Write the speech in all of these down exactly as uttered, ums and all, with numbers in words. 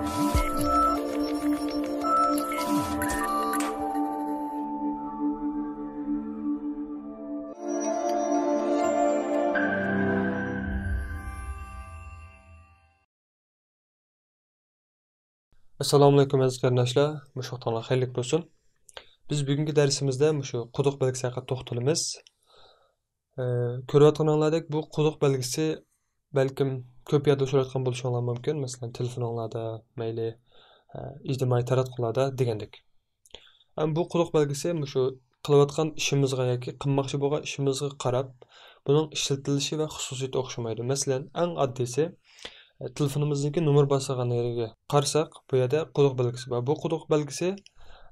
ئەسسالامۇئەلەيكۇم ئەزىز قېرىنداشلار، مۇشۇ ۋاقتىڭلار خەيرلىك بولسۇن. بىز بۈگۈنكى دەرسىمىزدە مۇشۇ قۇدۇق بەلگىسى ھەققىدە توختىلىمىز. ئە، كۆرۈۋاتقىنىڭلاردەك بۇ قۇدۇق بەلگىسى بەلكىم كۆپ يەردە ئۇچرايدىغان بولۇشۇڭلار مۇمكىن. مەسىلەن، تېلېفونۇڭلاردا، مەيلى، ئە، ئىجتىمائىي تاراتقۇلاردا دېگەندەك. ئەمما بۇ قۇدۇق بەلگىسى مۇشۇ قىلىۋاتقان ئىشىمىزغا ياكى قىلماقچى بولغان ئىشىمىزغا قاراپ، بۇنىڭ ئىشلىتىلىشى ۋە خۇسۇسىيىتى ئوخشىمايدۇ. مەسىلەن، ئەڭ ئاددىيسى، ئە، تېلېفونىمىزدىكى نومۇر باسىدىغان يېرىگە قارىساق، بۇ يەردە قۇدۇق بەلگىسى بار. بۇ قۇدۇق بەلگىسى،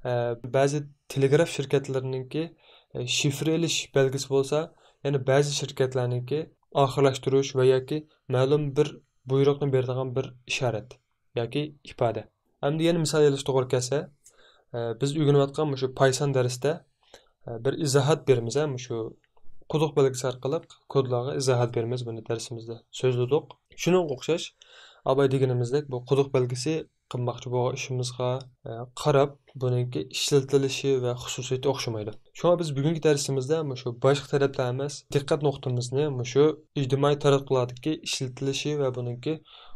ئە، بەزى تېلېگراف شىركەتلىرىنىڭكى، ئە، شىفىر ئېلىش بەلگىسى بولسا، يەنە بەزى شىركەتلەرنىڭكى ئاخىرلاشتۇرۇش ۋە ياكى مەلۇم بىر بۇيرۇقنى بېرىدىغان بىر ئىشارەت ياكى ئىپادە. ئەمدى يەنە مىسال ئېلىش توغرا كەلسە، ئە، بىز ئۆگىنىۋاتقان مۇشۇ پايسان دەرستە، ئە، بىر ئىزاھات بېرىمىز، ھە، مۇشۇ قۇدۇق بەلگىسى ئارقىلىق كودلارغا ئىزاھات بېرىمىز، بۇنى دەرسىمىزدە سۆزلىدۇق. شۇنىڭغا ئوخشاش، ئاۋاي دېگىنىمىزدەك، بۇ قۇدۇق بەلگىسى قىلماقچى بولغان ئىشىمىزغا، ئە، قاراپ، بۇنىڭكى ئىشلىتىلىشى ۋە خۇسۇسىيىتى ئوخشىمايدۇ. شۇڭا بىز بۈگۈنكى دەرسىمىزدە مۇشۇ باشقا تەرەپلەر ئەمەس، دىققەت نۇقتىمىزنى مۇشۇ ئىجتىمائىي تاراتقۇلاردىكى ئىشلىتىلىشى ۋە بۇنىڭكى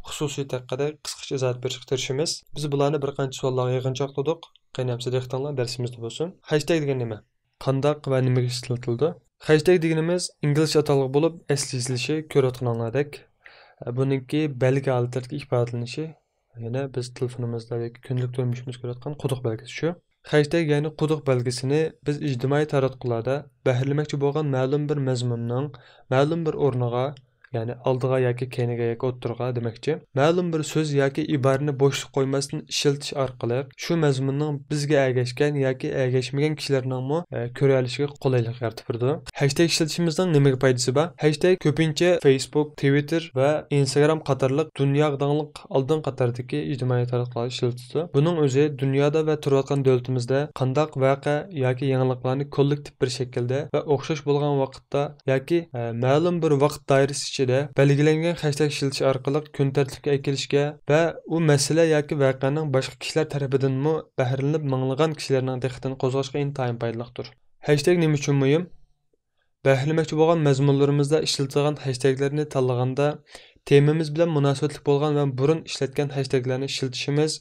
خۇسۇسىيىتى ھەققىدە قىسقىچە ئىزاھات بېرىشكە تىرىشىمىز. بىز بۇلارنى بىر قانچە سوئاللارغا يىغىنچاقلىدۇق. قېنى ئەمسە دىققىتىڭلار دەرسىمىزدە بولسۇن. خەشتەگ دېگەن نېمە؟ قانداق ۋە نېمىگە ئىشلىتىلىدۇ؟ خەشتەگ دېگىنىمىز ئىنگلىزچە ئاتالغۇ بولۇپ، ئەسلى يېزىلىشى كۆرۈۋاتقىنىڭلاردەك، بۇنىڭكى بەلگە ھالىتىدىكى ئىپادىلىنىشى، يەنى بىز تېلېفونىمىزدا ياكى كۈندىلىك تۇرمۇشىمىزدا كۆرۈۋاتقان قۇدۇق بەلگىسى شۇ. خەشتەگ، يەنى قۇدۇق بەلگىسىنى بىز ئىجتىمائىي تاراتقۇلاردا بەھرىلىمەكچى بولغان مەلۇم بىر مەزمۇننىڭ مەلۇم بىر ئورنىغا، يەنى ئالدىغا ياكى كەينىگە ياكى ئوتتۇرىغا دېمەكچى، مەلۇم بىر سۆز ياكى ئىبارىنى بوشلۇق قويماستىن ئىشلىتىش ئارقىلىق شۇ مەزمۇننىڭ بىزگە ئەگەشكەن ياكى ئەگەشمىگەن كىشىلەرنىڭمۇ، ئە، كۆرۈۋېلىشىگە قولايلىق يارىتىپ بېرىدۇ. خەشتەگ ئىشلىتىشىمىزنىڭ نېمىگە پايدىسى بار؟ خەشتەگ كۆپىنچە فېيسبۇك، تىۋىتتېر ۋە ئىنستاگرام قاتارلىق دۇنياغا داڭلىق ئالدىنقى قاتاردىكى ئىجتىمائىي تاراتقۇلاردا ئىشلىتىلىدۇ. بۇنىڭ ئۆزى دۇنيادا ۋە تۇرۇۋاتقان دۆلىتىمىزدە قانداق ۋەقە ياكى يېڭىلىقلارنى كوللېكتىپ بىر شەكىلدە ۋە ئوخشاش بولغان ۋاقىتتا ياكى، ئە، مەلۇم بىر ۋاقىت دائىرىسى ئىچىدە بەلگىلەنگەن خەشتەگ ئىشلىتىش ئارقىلىق كۈن تەرتىپكە ئەكېلىشكە ۋە ئۇ مەسىلە ياكى ۋەقەنىڭ باشقا كىشىلەر تەرىپىدىنمۇ بەھرىلىنىپ ماڭىلىغان كىشىلەرنىڭ دىققىتىنى قوزغاشقا ئىنتايىن پايدىلىقتۇر. خەشتەگ نېمە ئۈچۈن مۇھىم؟ بەھرىلىمەكچى بولغان مەزمۇنلىرىمىزدا ئىشلىتىدىغان خەشتەگلەرنى تاللىغاندا، تېمىمىز بىلەن مۇناسىۋەتلىك بولغان ۋە بۇرۇن ئىشلەتكەن خەشتەگلەرنى ئىشلىتىشىمىز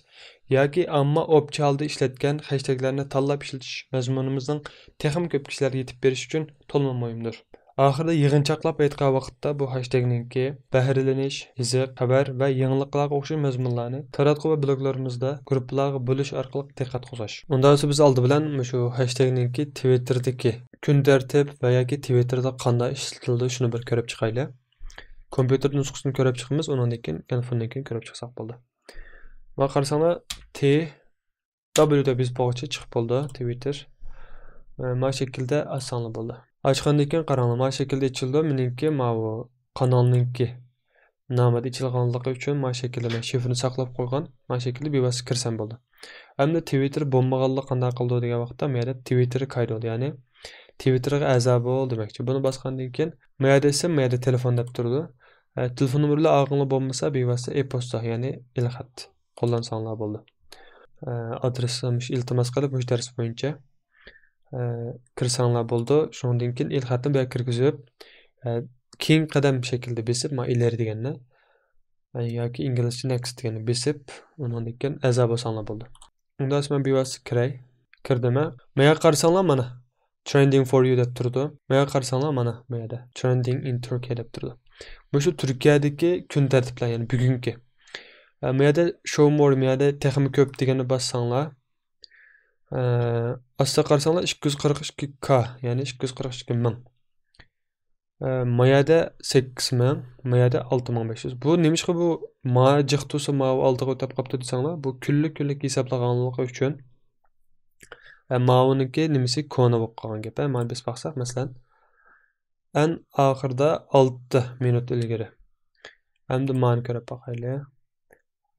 ياكى ئامما ئوپچە ھالدا ئىشلەتكەن خەشتەگلەرنى تاللاپ ئىشلىتىش مەزمۇنىمىزنىڭ تېخىمۇ كۆپ كىشىلەرگە يېتىپ بېرىشى ئۈچۈن تولىمۇ مۇھىمدۇر. ئاخىرىدا يىغىنچاقلاپ ئېيتقان ۋاقىتتا بۇ خەشتەگنىڭكى بەھرىلىنىش، يېزىق، خەۋەر ۋە يېڭىلىقلارغا ئوخشاش مەزمۇنلارنى تاراتقۇ ۋە بىلوگلىرىمىزدا گۇرۇپپىلارغا بۆلۈش ئارقىلىق دىققەت قوزغاش. ئۇنداق بولسا بىز ئالدى بىلەن مۇشۇ خەشتەگنىڭكى تىۋىتتېردىكى كۈن تەرتىپ ۋە ياكى تىۋىتتېردا قانداق ئىشلىتىلىدۇ، شۇنى بىر كۆرۈپ چىقايلى. كومپيۇتېر نۇسخىسىنى كۆرۈپ چىقىمىز، ئۇنىڭدىن كېيىن تېلېفوندىن كېيىن كۆرۈپ چىقساق بولدى. مانا قارىساڭلار، تى دابليۇ دەپ يېزىپ بولغۇچە چىقىپ بولدى، تىۋىتتېر. ئە، ما شەكىلدە ئاچساڭلار بولدى. ئاچقاندىن كېيىن قاراڭلار، ما شەكىلدە ئېچىلدى. مېنىڭكى ماۋۇ قانالنىڭكى نامىدا ئېچىلغانلىقى ئۈچۈن ما شەكىلدە مەن شىفىرنى ساقلاپ قويغان. ما شەكىلدە بىۋاسىتە كىرسەم بولدى. ئەمدى تىۋىتتېر بولمىغانلار قانداق قىلىدۇ دېگەن ۋاقىتتا، ما يەردە تىۋىتتېر كايدول، يەنى تىۋىتتېرغا ئەزا بول دېمەكچى. بۇنى باسقاندىن كېيىن، ما يەردە ئىسىم، ما يەردە تېلېفون دەپ تۇرىدۇ. ئە، تېلېفون نومۇرى بىلەن ئالاقىڭلار بولمىسا، بىۋاسىتە ئېپوستا، يەنى ئېلخەت قوللانساڭلار بولىدۇ. ئە، ئادرېسنى مۇشۇ ئىلتىماس قىلىپ، مۇشۇ دەرس بويىچە، ئە، كىرسەڭلار بولىدۇ. شۇنىڭدىن كېيىن ئېلخەتنى بۇ يەرگە كىرگۈزۈپ، ئە، كېيىنكى قەدەم شەكلىدە بېسىپ، ما ئىلەر دېگەننى، ئە، ياكى ئىنگلىزچە نېكست دېگەننى بېسىپ، ئۇنىڭدىن كېيىن ئەزا بولساڭلار بولىدۇ. ئۇنداق مەن بىۋاسىتە كىرەي. كىردىم، ھە. ما يەرگە قارىساڭلار، مانا، Trending for you دەپ تۇرىدۇ. ما يەرگە قارىساڭلار، مانا، ما يەردە Trending in Turkey دەپ تۇرىدۇ. مۇشۇ تۈركىيەدىكى كۈن تەرتىپلەر، يەنى بۈگۈنكى. ئە، ما يەردە Show more، ما يەردە تېخىمۇ كۆپ دېگەننى باسساڭلار، ئە، ئاستا قارىساڭلار، ئىككى يۈز قىرىق ئىككى كا، يەنى ئىككى يۈز قىرىق ئىككى مىڭ. ئە، ما يەردە سەككىز مىڭ، ما يەردە ئالتە مىڭ بەش يۈز. بۇ نېمىشقا بۇ ما جىق تۇرسا، ماۋۇ ئالدىغا ئۆتۈپ قاپتۇ دېسەڭلار، بۇ كۈنلۈك، كۈنلۈك ھېسابلىغانلىقى ئۈچۈن، ئە، ماۋۇنىڭكى نېمىسى كونا بولۇپ قالغان گەپ. ئە، مانا بىز باقساق، مەسىلەن، ئەن ئاخىرىدا ئالتە مىنۇت ئىلگىرى. ئەمدى مانى كۆرۈپ باقايلى.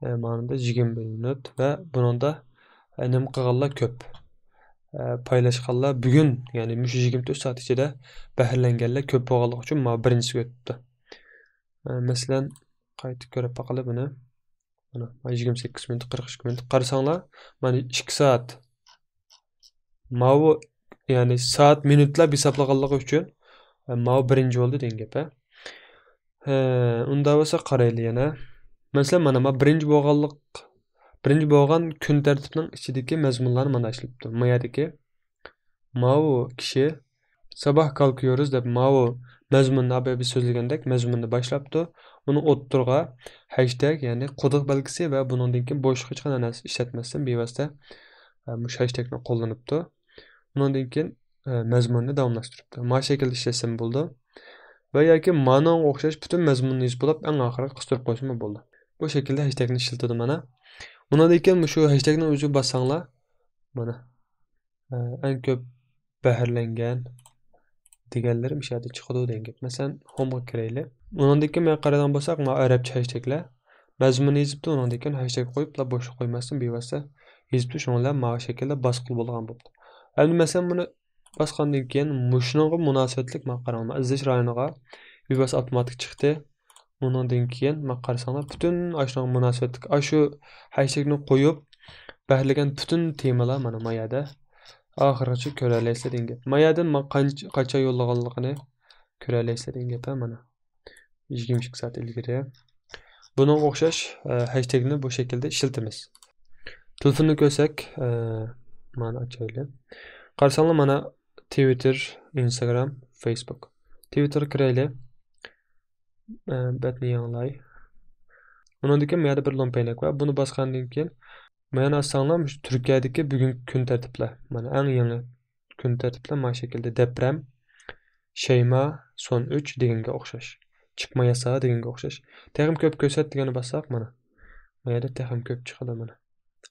ئە، مانىدا يىگىرمە بىر مىنۇت ۋە بۇنىڭدا، ئە، نېمە قىلغانلار كۆپ. ئە، پايلاشقانلار بۈگۈن، يەنى مۇشۇ يىگىرمە تۆت سائەت ئىچىدە بەھرىلەنگەنلەر كۆپ بولغانلىقى ئۈچۈن مانا بىرىنچىسىگە ئۆتۈپتۇ. ئە، مەسىلەن، قايتا كۆرۈپ باقايلى بۇنى. مانا يىگىرمە سەككىز مىنۇت، قىرىق ئىككى مىنۇت. قارىساڭلار، مانا ئىككى سائەت. ماۋۇ، يەنى سائەت، مىنۇتلاپ ھېسابلىغانلىقى ئۈچۈن، ئە، ماۋۇ بىرىنچى بولدى دېگەن گەپ، ھە. ھە، ئۇنداق بولسا قارايلى يەنە. مەسىلەن، مانا، مانا بىرىنچى بولغانلىق، بىرىنچى بولغان كۈن تەرتىپنىڭ ئىچىدىكى مەزمۇنلارنى مانا ئىشلىتىپتۇ. ما يەردىكى ماۋۇ كىشى ساباھ كالكىيورز دەپ ماۋۇ مەزمۇننى، ئابايا بىز سۆزلىگەندەك مەزمۇننى باشلاپتۇ. ئۇنى ئوتتۇرىغا ھەشتەگ، يەنى قودۇق بەلگىسى ۋە بۇنىڭدىن كېيىن بوشلۇق ھېچقانداق نەرسە ئىشلەتمەستىن بىۋاسىتە، ئە، مۇشۇ ھەشتەگنى قوللىنىپتۇ. ئۇنىڭدىن كېيىن، ئە، مەزمۇننى داۋاملاشتۇرۇپتۇ. ما شەكىلدە ئىشلەتسەم بولىدۇ. ۋە ياكى مانىڭغا ئوخشاش پۈتۈن مەزمۇننى يېزىپ بولۇپ، ئەڭ ئاخىرىغا قىستۇرۇپ قويسىمۇ بولىدۇ. بۇ شەكىلدە ھەشتەگنى ئىشلىتىدۇ مانا. ئۇنىڭدىن كېيىن مۇشۇ ھەشتەگنىڭ ئۆزىگە باسساڭلار، مانا، ئە، ئەڭ كۆپ بەھرىلەنگەن دېگەنلىرى مۇشۇ يەردە چىقىدۇ دېگەن گەپ. مەسىلەن، ھومغا كىرەيلى. ئۇنىڭدىن كېيىن مانا قارايدىغان بولساق، مانا ئەرەبچە ھەشتەگلەر. مەزمۇننى يېزىپتۇ، ئۇنىڭدىن كېيىن ھەشتەگ قويۇپ، بوشلۇق قويماستىن بىۋاسىتە يېزىپتۇ، شۇنىڭ بىلەن ماۋۇ شەكىلدە باسقىلى بولىدىغان بوپتۇ. ئەمدى مەسىلەن، بۇنى باسقاندىن كېيىن مۇشۇنىڭغا مۇناسىۋەتلىك مانا قاراڭلار، ئىزدەش رايونىغا بىۋاسىتە ئاپتوماتىك چىقتى. ئۇنىڭدىن كېيىن مانا قارىساڭلار، پۈتۈن ئاشۇنىڭغا مۇناسىۋەتلىك ئاشۇ ھەشتەگنى قويۇپ بەھرىلىگەن پۈتۈن تېمىلار مانا ما يەردە ئاخىرغىچە كۆرەلەيسىلەر دېگەن گەپ. ما يەردىن ما قانچە، قاچان يوللىغانلىقىنى كۆرەلەيسىلەر دېگەن گەپ، ھە، مانا. يىگىرمە ئىككى سائەت ئىلگىرى. بۇنىڭغا ئوخشاش، ئە، ھەشتەگنى بۇ شەكىلدە ئىشلىتىمىز. تېلېفوننى كۆرسەك، ئە، مانا ئاچايلى. قارىساڭلار، مانا تىۋىتتېر، ئىنستاگرام، فېيسبۇك. تىۋىتتېرغا كىرەيلى. ئە، بەتنى يېڭىلاي. ئۇنىڭدىن كېيىن ما يەردە بىر لومپەينەك بار. بۇنى باسقاندىن كېيىن، مانا ئاچساڭلار، مۇشۇ تۈركىيەدىكى بۈگۈنكى كۈن تەرتىپلەر. مانا ئەڭ يېڭى كۈن تەرتىپلەر مانا شەكىلدە دەپرەم، شەيما، سون ئۈچ دېگەنگە ئوخشاش. چىقما ياسا دېگەنگە ئوخشاش. تېخىمۇ كۆپ كۆرسەت دېگەننى باسساق، مانا. ما يەردە تېخىمۇ كۆپ چىقىدۇ، مانا.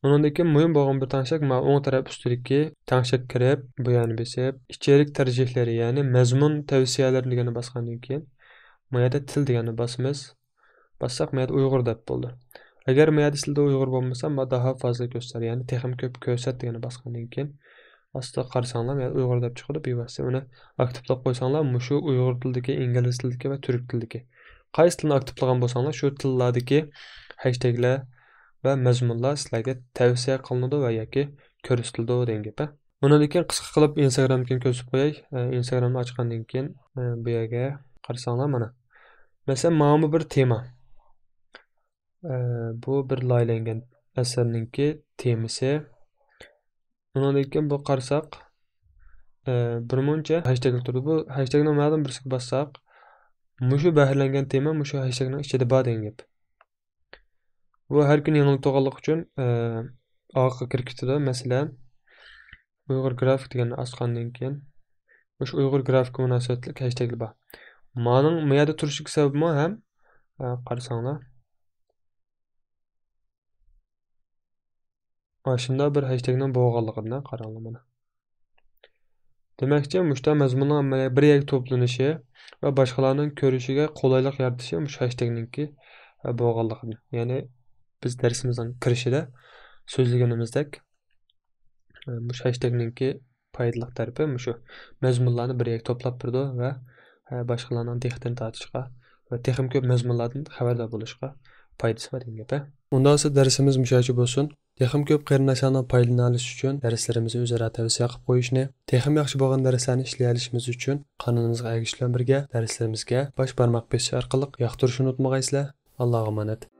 ئۇنىڭدىن كېيىن مۇھىم بولغان بىر تەڭشەك، مانا ئوڭ تەرەپ ئۈستىدىكى تەڭشەككە كىرىپ، بۇ يەرنى بېسىپ، ئىچېرىك تەرجىھلىرى، يەنى مەزمۇن تەۋسىيەلىرى دېگەننى باسقاندىن كېيىن، ما يەردە تىل دېگەننى باسىمىز. باسساق، ما يەردە ئۇيغۇر دەپ بولدى. ئەگەر ما يەردە سىلىدە ئۇيغۇر بولمىسا، ما داھا فازىل كۆرسەتەر، يەنى تېخىمۇ كۆپ كۆرسەت دېگەننى باسقاندىن كېيىن، ئاستىغا قارىساڭلار، ما يەردە ئۇيغۇر دەپ چىقىدۇ، بىۋاسىتە ئۇنى ئاكتىپلاپ قويساڭلار، مۇشۇ ئۇيغۇر تىلىدىكى، ئىنگلىز تىلىدىكى ۋە تۈرك تىلىدىكى قايسى تىلنى ئاكتىپلىغان بولساڭلار، شۇ تىللاردىكى ھەشتەگلەر ۋە مەزمۇنلار سىلەرگە تەۋسىيە قىلىنىدۇ ۋە ياكى كۆرسىتىلىدۇ دېگەن گەپ. ئۇنىڭدىن كېيىن قىسقا قىلىپ ئىنستاگرامدىكىنى كۆرسىتىپ قوياي. ئە، ئىنستاگرامنى ئاچقاندىن كېيىن، ئە، بۇ يەرگە قارىساڭلار مانا. مەسىلەن، ماۋۇمۇ بىر تېما. ئە، بۇ بىر لايىھەلەنگەن ئەسەرنىڭكى تېمىسى. ئۇنىڭدىن كېيىن بۇ قارىساق، ئە، بىر مۇنچە ھەشتەگلەر تۇرىدۇ. بۇ ھەشتەگنىڭ مەلۇم بىرسىگە باسساق، مۇشۇ بەھرىلەنگەن تېما مۇشۇ ھەشتەگنىڭ ئىچىدە بار دېگەن گەپ. بۇ ھەر كۈنى يېڭىلىتىدىغانلىقى ئۈچۈن، ئە، ئارقىغا كىرىپ كېتىدۇ. مەسىلەن، ئۇيغۇر گرافىك دېگەننى ئاسقاندىن كېيىن، مۇشۇ ئۇيغۇر گرافىكىغا مۇناسىۋەتلىك ھەشتەگلەر بار. مانىڭ ما يەردە تۇرۇشلۇق سەۋەبىمۇ ھەم، ئە، قارىساڭلار، ئاشۇنداق بىر ھەشتەگنىڭ بولغانلىقىدىن قاراڭلار مانا. دېمەكچى، مۇشۇنداق مەزمۇننىڭ ھەممە بىر يەرگە توپلىنىشى ۋە باشقىلارنىڭ كۆرۈشىگە قولايلىق يارىتىشى مۇشۇ ھەشتەگنىڭكى، ئە، بولغانلىقىدىن. يەنى بىز دەرسىمىزنىڭ كىرىشىدە سۆزلىگىنىمىزدەك، ئە، مۇشۇ ھەشتەگنىڭكى پايدىلىق تەرىپى مۇشۇ مەزمۇنلارنى بىر يەرگە توپلاپ بېرىدۇ ۋە، ئە، باشقىلارنىڭ دىققىتىنى تارتىشقا ۋە تېخىمۇ كۆپ مەزمۇنلاردىن خەۋەردار بولۇشقا پايدىسى بار دېگەن گەپ. ئۇنداق بولسا دەرسىمىز مۇشۇ يەرگىچە بولسۇن. تېخىمۇ كۆپ قېرىنداشلارنىڭ پايدىلىنالىشى ئۈچۈن دەرسلىرىمىزنى ئۆزئارا تەۋسىيە قىلىپ قويۇشنى، تېخىمۇ ياخشى بولغان دەرسلەرنى ئىشلىيەلىشىمىز ئۈچۈن قانىلىمىزغا ئەگىشىش بىلەن بىرگە دەرسلىرىمىزگە باش بارماق بېسىش ئارقىلىق ياقتۇرۇشنى ئۇنتۇمىغايسىلەر. ئاللاغا ئامانەت.